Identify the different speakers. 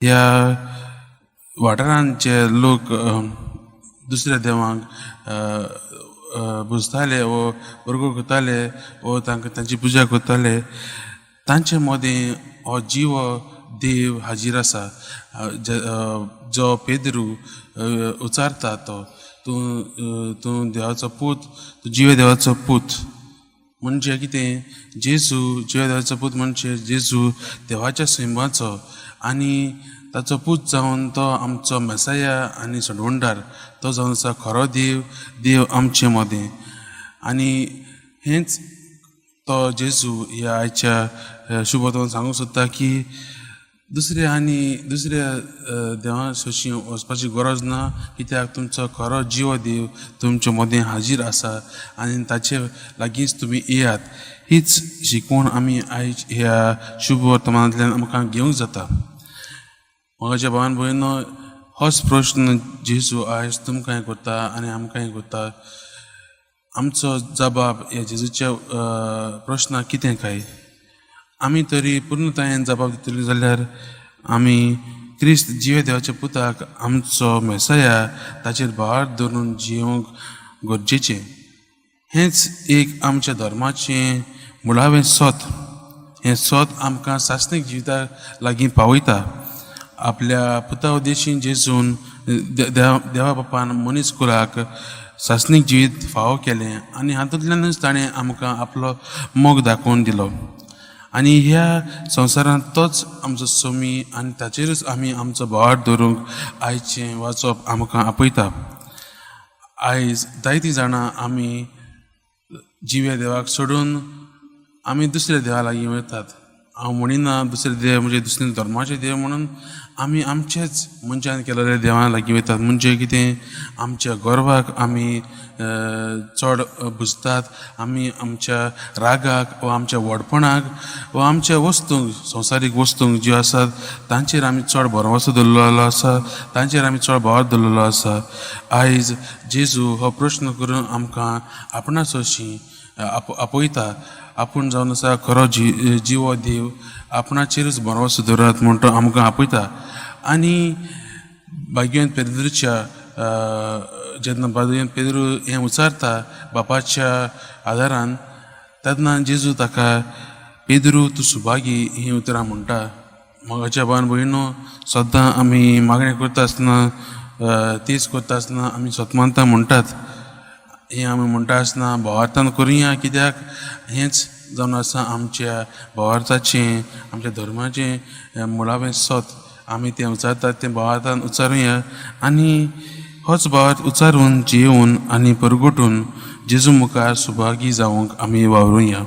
Speaker 1: ह्या वाठारांत जे लोक दुसऱ्या देवांक पुजताले वो परगो करताले वो तांकां तांची पुजा करताले, तांचे मदीं हो जिवो देव हाजीर आसा. जो पेद्रू उचारता तो तूं तूं देवाचो पूत, तूं जिवे देवाचो पूत. म्हणजे कितें, जेजू जिवे देवाचो पूत म्हणजे जेजू देवाच्या सैमाचो आनी ताचो पूत जावन तो आमचो मेसाया आनी सोडवणदार, तो जावन आसा खरो देव, देव आमचे मदें. आनी हेंच तो जेजू ह्या आयच्या शुभवर्तमान सांगूंक सोदता की दुसऱ्या आनी दुसऱ्या देवा सोशी वचपाची गरज ना, कित्याक तुमचो खरो जिवो देव तुमचे मदें हाजीर आसा आनी ताचे लागींच तुमी येयात. हीच शिकवण आमी आयज ह्या शुभ वर्तमानांतल्यान आमकां घेवंक जाता. म्हज्या भावान भयणो, होच प्रश्न जेजू आयज तुमकांय करता आनी आमकांय करता. आमचो जबाब ह्या जेजूच्या प्रश्नाक कितें काय? आमी तरी पूर्णतायेन जबाब दितली जाल्यार आमी क्रिस्त जिवे देवाच्या पुताक आमचो मेसाया ताचेर भार धरून जियोवंक गरजेचें. हेंच एक आमच्या धर्माचें मुळावें सत. हें सत आमकां सासणीक जिविता लागीं पावयता. आपल्या पुता उद्देशीन जेजून देवा बापान मनीस कुळाक सासणीक जिवीत फावो केलें आनी हातूंतल्यानूच ताणें आमकां आपलो मोग दाखोवन दिलो. आनी ह्या संवसारांत तोच आमचो सोमी आनी ताचेरूच आमी आमचो भावार्थ दवरूंक आयचें वाचप आमकां आपयता. आयज जायतीं जाणां आमी जिव्या देवाक सोडून आमी दुसऱ्या देवा लागीं वतात. हांव म्हणिना दुसरे देव म्हणजे दुसऱ्या धर्माचे देव म्हणून, आमी आमचेच मनशान केलेल्या देवा लागीं वतात. म्हणजे कितें, आमच्या गर्वाक आमी चड बुजतात, आमी आमच्या रागाक वा आमच्या व्हडपणाक वा आमच्या वस्तूंक, संवसारीक वस्तूंक ज्यो आसात तांचेर आमी चड भरवंसो दवरलेलो आसा, तांचेर आमी चड भावार्थ दवरलेलो आसा. आयज जेजू हो प्रश्न करून आमकां आपणा सोशी आपयता. आपूण जावन आसा खरो जिवो देव, आपणाचेरूच भरवंसो दवरात म्हूण तो आमकां आपयता. आनी भाग्यवंत पेद्रूच्या जेन्ना भाग्यवंत पेद्रू हें उचारता बापाच्या आदारान, तेन्ना जेजू ताका पेद्रू तूं सुभागी हीं उतरां म्हणटा. म्हज्या भावान भयणो, सद्दां आमी मागणें करता आसतना, तीस करता आसतना आमी सतमानता म्हणटात. हें आमी म्हणटा आसतना भावार्थान करुया, कित्याक हेंच जावन आसा आमच्या भावार्थाचें, आमच्या धर्माचें मुळावें सत. आमी तें उचारतात तें भावार्थान उचारुया आनी होच भावार्थ उचारून जियोवन आनी परगटून जेजू मुखार सुभागी जावंक आमी वावरुया.